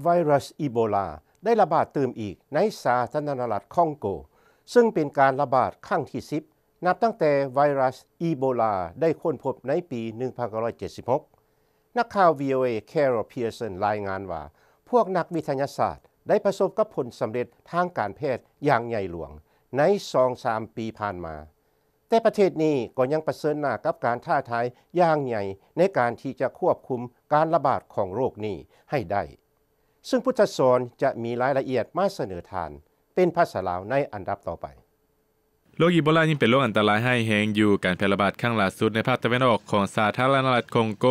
ໄວຣັສອີໂບລາໄດ້ລະບາດຕື່ມອີກໃນສາທາລະນະລັດຄອງໂກ, ເຊິ່ງເປັນການລະບາດຄັ້ງທີສິບ ນັບຕັ້ງແຕ່ໄວຣັສອີໂບລາໄດ້ຄົ້ນພົບໃນປີໜຶ່ງພັນເກົ້າຮ້ອຍເຈັດສິບຫົກ. ນັກຂ່າວ ວີ ໂອ ເອ Carol Pearson ລາຍງານວ່າ ພວກນັກວິທະຍາສາດໄດ້ປະສົບກັບຜົນສຳເລັດທາງການແພດຢ່າງໃຫຍ່ຫຼວງໃນສອງສາມປີຜ່ານມາ, ແຕ່ປະເທດນີ້ກໍຍັງປະເຊີນໜ້າກັບການທ້າທາຍຢ່າງໃຫຍ່ໃນການທີ່ຈະຄວບຄຸມການລະບາດຂອງໂລກນີ້ໃຫ້ໄດ້, ເຊິ່ງພຸດທະສອນຈະມີລາຍລະອຽດມາສະເໜີທ່ານເປັນພາສາລາວໃນອັນດັບຕໍ່ໄປ. ໂລກອີໂບລາຍັງເປັນໂລກອັນຕະລາຍຮ້າຍແຮງຢູ່. ການແຜ່ລະບາດຄັ້ງຫຼ້າສຸດໃນພາກຕາເວັນອອກຂອງສາທາລະນະລັດຄອງໂກ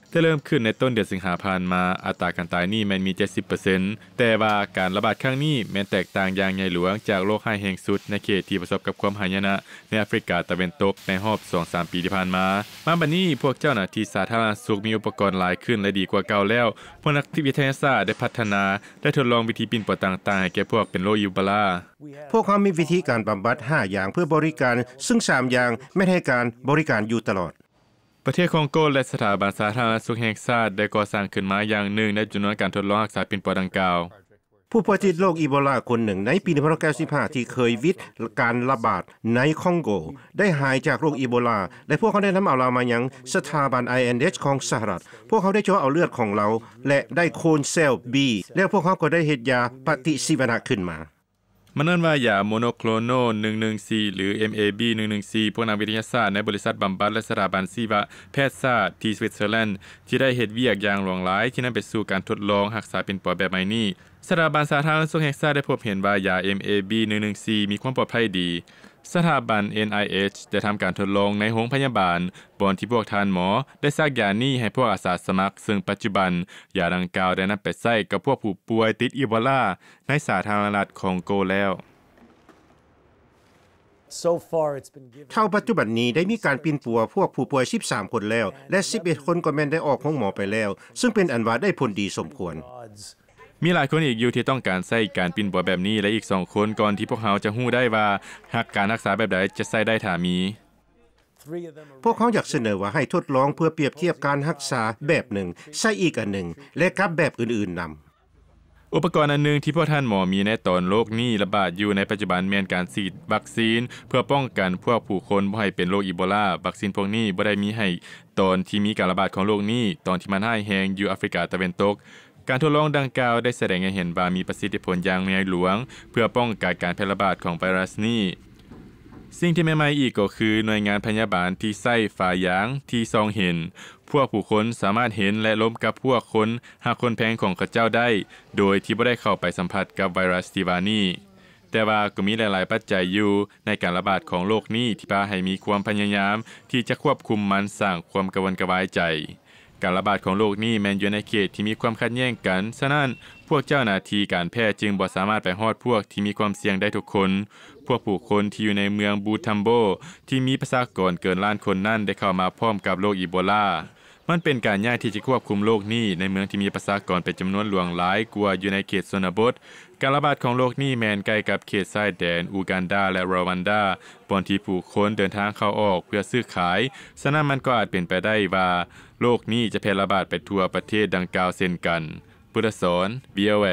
ໄດ້ເລີ່ມຂຶ້ນໃນຕົ້ນເດືອນສິງຫາຜ່ານມາ. ອັດຕາການຕາຍນີ້ແມ່ນມີເຈັດສິບເປີເຊັນ, ແຕ່ວ່າການລະບາດຄັ້ງນີ້ແມ່ນແຕກຕ່າງຢ່າງໃຫຍ່ຫຼວງຈາກໂລກຮ້າຍແຮງສຸດໃນເຂດທີ່ປະສົບກັບຄວາມຫາຍະນະໃນອາຟຣິກາຕາເວັນຕົກໃນຮອບສອງສາມປີທີ່ຜ່ານມາ. ມາບັດນີ້, ພວກເຈົ້າໜ້າທີ່ສາທາລະນະສຸກມີອຸປະກອນຫຼາຍຂຶ້ນ ແລະ ດີກວ່າເກົ່າແລ້ວ. ພວກນັກວິທະຍາສາດໄດ້ພັດທະນາ ແລະ ທົດລອງວິທີປິ່ນປົວຕ່າງໆໃຫ້ແກ່ພວກເປັນໂລກອີໂບລາ. ພວກເຮົາມີວິທີການບຳບັດຫ້າຢ່າງເພື່ອບໍລິການ, ເຊິ່ງສາມຢ່າງແມ່ນໃຫ້ການບໍລິການຢູ່ຕະຫຼອດ. ປະເທດຄອງໂກ ແລະ ສະຖາບັນສາທາລະນະສຸກແຫ່ງຊາດໄດ້ກໍ່ສ້າງຂຶ້ນມາຢ່າງໜຶ່ງໃນຈຳນວນການທົດລອງຮັກສາປິ່ນປົວດັ່ງກ່າວ. ຜູ້ປ່ວຍຕິດໂລກອີໂບລາຄົນໜຶ່ງໃນປີໜຶ່ງພັນເກົ້າຮ້ອຍເກົ້າສິບຫ້າ ທີ່ເຄີຍວິດການລະບາດໃນຄອງໂກ ໄດ້ຫາຍຈາກໂລກອີໂບລາ ແລະ ພວກເຮົາໄດ້ນຳເອົາລາວມາຍັງສະຖາບັນ ໄອເອັນເອັດ ຂອງສະຫະລັດ. ພວກເຮົາໄດ້ເຈາະເອົາເລືອດຂອງລາວ ແລະ ໄດ້ໂຄນເຊວ B ແລ້ວພວກເຮົາກໍໄດ້ເຮັດຢາປະຕິຊີວະນະຂຶ້ນມາ. ມັນເອີ້ນວ່າຢາໂມໂນໂຄລໂນ ໜຶ່ງໜຶ່ງສີ່ ຫຼື ເອັມເອບີ ໜຶ່ງໜຶ່ງສີ່. ພວກນັກວິທະຍາສາດໃນບໍລິສັດບຳບັດ ແລະ ສະຖາບັນຊີວະແພດຊາດທີ່ສະວິດເຊີແລນ ທີ່ໄດ້ເຮັດວຽກຢ່າງຫຼວງຫຼາຍທີ່ນຳໄປສູ່ການທົດລອງຮັກສາປິ່ນປົວແບບໃໝ່ນີ້. ສະຖາບັນສາທາລະນະສຸກແຫ່ງຊາດໄດ້ພົບເຫັນວ່າຢາ ເອັມເອບີ ໜຶ່ງໜຶ່ງສີ່ ມີຄວາມປອດໄພດີ. ສະຖາບັນ ເອັນໄອເອັດ ໄດ້ທຳການທົດລອງໃນໂຮງພະຍາບານ ບ່ອນທີ່ພວກທ່ານໝໍໄດ້ສັກຢານີ້ໃຫ້ພວກອາສາສະໝັກ, ເຊິ່ງປັດຈຸບັນຢາດັ່ງກ່າວໄດ້ນຳໄປໃຊ້ກັບພວກຜູ້ປ່ວຍຕິດອີໂບລາ ໃນສາທາລະນະລັດຄອງໂກແລ້ວ. ເທົ່າປັດຈຸບັນນີ້ໄດ້ມີການປິ່ນປົວພວກຜູ້ປ່ວຍສິບສາມຄົນແລ້ວ ແລະ ສິບເອັດຄົນກໍແມ່ນໄດ້ອອກໂຮງໝໍໄປແລ້ວ, ເຊິ່ງເປັນອັນວ່າໄດ້ຜົນດີສົມຄວນ. ມີຫຼາຍຄົນອີກຢູ່ທີ່ຕ້ອງການໃຊ້ການປິ່ນປົວແບບນີ້ ແລະ ອີກສອງຄົນ ກ່ອນທີ່ພວກເຮົາຈະຮູ້ໄດ້ວ່າຮັກ ການຮັກສາແບບໃດຈະໃຊ້ໄດ້ຖ້າມີ. ພວກເຮົາຢາກສະເໜີວ່າໃຫ້ທົດລອງເພື່ອປຽບທຽບການຮັກສາແບບໜຶ່ງ ໃສ່ອີກອັນໜຶ່ງ ແລະ ກັບແບບອື່ນໆນຳ. ອຸປະກອນອັນໜຶ່ງທີ່ພວກທ່ານໝໍມີໃນຕອນໂລກນີ້ລະບາດຢູ່ໃນປັດຈຸບັນແມ່ນການສີດວັກຊີນເພື່ອປ້ອງກັນພວກຜູ້ຄົນບໍ່ໃຫ້ເປັນໂລກອີໂບລາ. ວັກຊີນພວກນີ້ບໍ່ໄດ້ມີໃຫ້ຕອນທີ່ມີການລະບາດຂອງໂລກນີ້, ຕອນທີ່ມັນຮ້າຍແຮງຢູ່ອາຟຣິກາຕາເວັນຕົກ. ການທົດລອງດັ່ງກ່າວໄດ້ສະແດງໃຫ້ເຫັນວ່າມີປະສິດທິຜົນຢ່າງໃຫຍ່ຫຼວງເພື່ອປ້ອງກັນການແຜ່ລະບາດຂອງໄວຣັສນີ້. ສິ່ງທີ່ໃໝ່ໆອີກກໍຄືໜ່ວຍງານພະຍາບານທີ່ໃຊ້ຝາຢາງທີ່ສ່ອງເຫັນ. ພວກຜູ້ຄົນສາມາດເຫັນ ແລະ ລົມກັບພວກຄົນຮັກຄົນແພງຂອງເຂົາເຈົ້າໄດ້ ໂດຍທີ່ບໍ່ໄດ້ເຂົ້າໄປສຳຜັດກັບໄວຣັສທີ່ວ່ານີ້. ແຕ່ວ່າກໍມີຫຼາຍໆປັດໄຈຢູ່ໃນການລະບາດຂອງໂລກນີ້ທີ່ພາໃຫ້ມີຄວາມພະຍາຍາມທີ່ຈະຄວບຄຸມມັນສ້າງຄວາມກະວົນກະວາຍໃຈ. ການລະບາດຂອງໂລກນີ້ແມ່ນຢູ່ໃນເຂດທີ່ມີຄວາມຂັດແຍ່ງກັນ, ສະນັ້ນ ພວກເຈົ້າໜ້າທີ່ການແພດຈຶ່ງບໍ່ສາມາດໄປຮອດພວກທີ່ມີຄວາມສ່ຽງໄດ້ທຸກຄົນ. ພວກຜູ້ຄົນທີ່ຢູ່ໃນເມືອງບູທຳໂບ ທີ່ມີປະຊາກອນເກີນລ້ານຄົນນັ້ນໄດ້ເຂົ້າມາພ້ອມກັບໂລກອີໂບລາ. ມັນເປັນການຍາກທີ່ຈະຄວບຄຸມໂລກນີ້ໃນເມືອງທີ່ມີປະຊາກອນເປັນຈຳນວນຫຼວງຫຼາຍກວ່າຢູ່ໃນເຂດຊົນນະບົດ. ການລະບາດຂອງໂລກນີ້ແມ່ນໃກ້ກັບເຂດຊາຍແດນອູກັນດາ ແລະ ຣວານດາ, ບ່ອນທີ່ຜູ້ຄົນເດີນທາງເຂົ້າອອກເພື່ອຊື້ຂາຍ, ສະນັ້ນມັນກໍອາດເປັນໄປໄດ້ວ່າໂລກນີ້ຈະແຜ່ລະບາດໄປທົ່ວປະເທດດັ່ງກ່າວເຊັ່ນກັນ. ພຸດທະສອນ ວີ ໂອ ເອ.